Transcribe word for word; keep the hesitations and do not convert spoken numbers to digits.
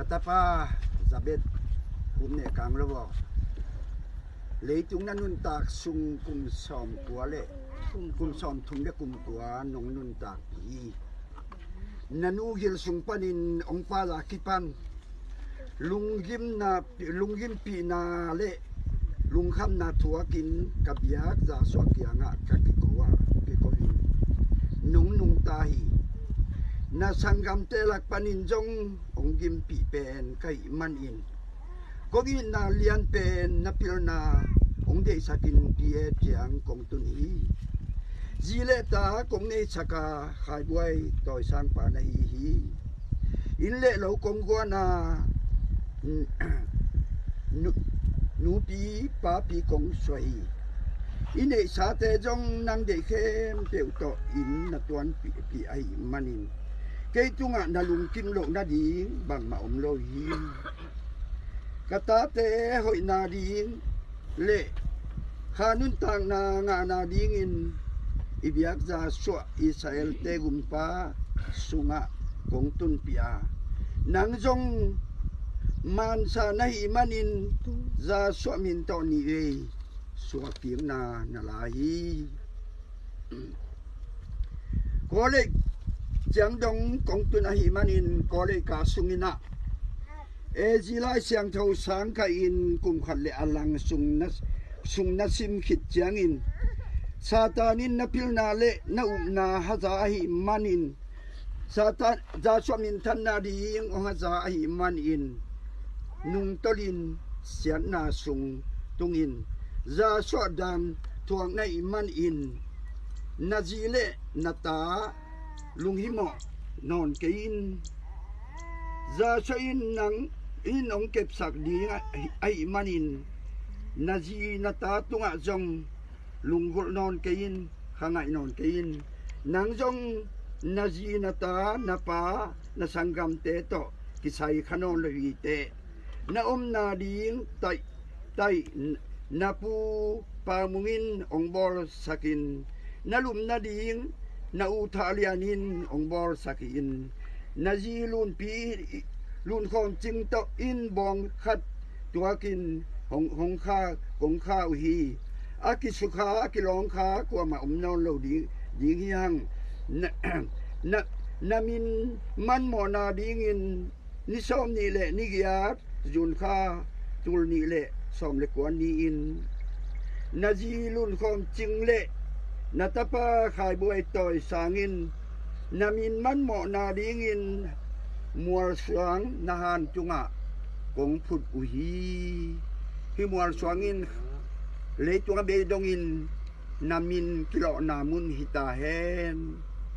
Tapa Zabet, kum ne kang lo aw. Leitung na nuntak sung kum sawm kua le kum sawm thum le kum kua nong nuntak hi. Na nu gil sung panin ong pa za kipan lunggimna, lunggimpihna le lungkhamna thuakin ka biak Zasuah kiangah ka kiko a, kiko in nong nungta hi. Na sanggamte lak panin zong ong gimpih pen ka hih manin kong itna lian pen na pilna ong deihsakin P A ciang kong tun hi. Zi le ta kong neihsak a khaibuai tawisang pa na hi hi. Inn le lo kong guan a, nu-, nupi papi kong suai hi. I neihsate zong nang deih khempeuh tawh inn na tuanpih ahih manin kei tungah na lungkim loh nading bangmah om lo hi. Ka tate hoihna ding le kha nuntakna ngahna dingin i biak Zasuah Israelte gumpa sungah kong tunpih a, nang zong mansa na hih manin Zasuah min tawh ni ei suahkikna na la hi. Kawlei ciang dong kong tun ahih manin Kawlei ka sungin ah A Z Lai Siangtho sang kah in kum khat le a lang sung na, sung na sim khit ciangin Satan in na pilna le na upna haza ahih manin Satan, Zasuah minthanna ding ong haza ahih manin nungtolin siatna sung tungin Zasuah dan thuak na hih manin na zi le na ta lunghimawh nawn kei in. Zasuah in nang in ong kepsak ding ahih manin na zi na ta tungah zong lunggulh nawn kei in, kha ngaih nawn kei in. Nang zong na zi na ta na pa na sanggamte tawh kisai kha nawn lo hi teh. Na omna ding taih taih na pu Pa Mung in ong bawlsakin, na lum nading na u Thah Lian in ong bawlsakin, na zi Lunpi Lunkhawm Cing tawh in bawng khat tuakin hong, hong kha, kong kha uh hi. A kisukha, a kilawngkha kuamah om nawn lo ding, ding hi hang. Na, na, na min manmawhna dingin ni sawm nih le ni giat June kha tul nih le sawm le kua ni-in na zi Lunkhawm Cing le na tapa Khaibuai Tawi Sang in na min manmawhna dingin mualsuang na han tungah kong phut uh hi. Hih mualsuang in leitung a bei dongin na min kilawhna mun hi ta hen.